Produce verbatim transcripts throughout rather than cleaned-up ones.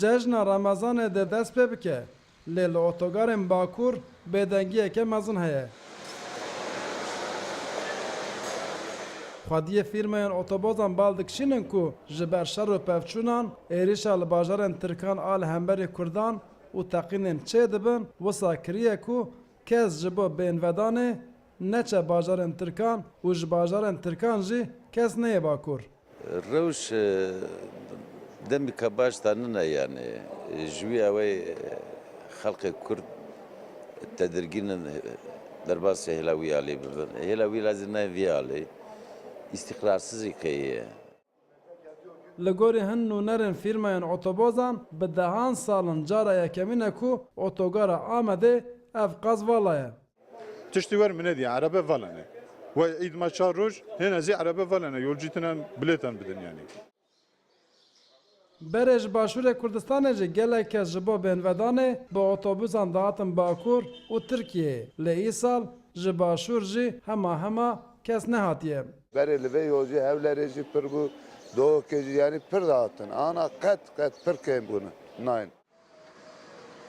Cejna Remezanê dê dest pê bike, lê li otogarên Bakur bêdengiyeke mezin heye. Xwediyê fîrmeyên otobozan bal dikişînin ku ji ber şer û pevçûnan êrîşa li bajarên Tirkan a li hemberî Kurdan û teqînên çêdibin, wisa kiriye ku kes ji bo bênvedanê neçe bajarên Tirkan û ji bajarên Tirkan jî kes neyê Bakur. Rewş, e, demîka baş da nine yani. E, ji wî ew ê, e, xelkê Kurd tedirgîn in, e, derbasî hêla wî alî bibin. Hêla wî lazim nayê vî alî. Îstîqrarsizî qeyî ye. Li gorî hin nûnerên fîrmeyên otobozan, bi dehan sal in cara yekemîn e ku otogara Amedê ev qaz vala ye. Tiştî wer min nedî, erebe valane. Wey îd ma çar roj, hêne zî erebe valane, yolcî tinen bilêtan bidin yani. Berê ji Başûrê Kurdistanê jî gelek kes ji bo bênvedanê bi otobusan dihatin Bakur û Tirkiyeyê. Lê îsal ji Başûr jî hema hema kes nehatiye. Berê li vê yolcî Hewlerê jî pir bû, Dohokê jî, yanî pir dihatin. Ana qet, qet pir kêm bûne. Nayên.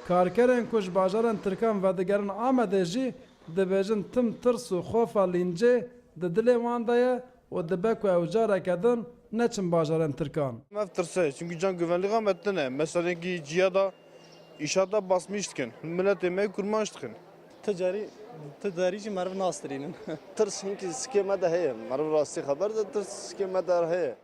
Karkerên ku ji bajarên Tirkan vedigerin Amedê jî dibêjin tim tirs û xofa lîncê di dilê wan de ye û dibe ku ew careke din neçin bajarên Tirkan. Ev tirse, çünkü can güvenliği Amed tine. Mesela ki ciya da, işa da basmış dikin. Miletê me kurmanc dikin. Ticarî, ticarî jî meriv nastirînin. Tirs hinkî sikê me de heye. Meriv rastî xeber de tirs sikê me de heye.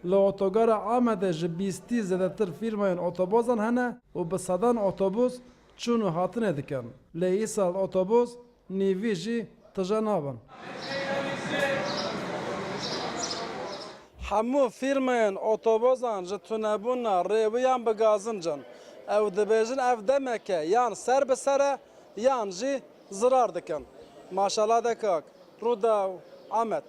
Li otogara Amedê ji bîstî zêdetir fîrmayên otobozan hene û bi sedan otobus çûn û hatinê dikin. Lê îsal otobus nîvî jî tije nabin. Hemû fîrmayên otobozan ji tunebûna rêwiyan bi gazinc in. Ew dibêjin ev demeke yan ser bi ser e yan jî zirar dikin. Maşala de kak, Rûdaw, Amed.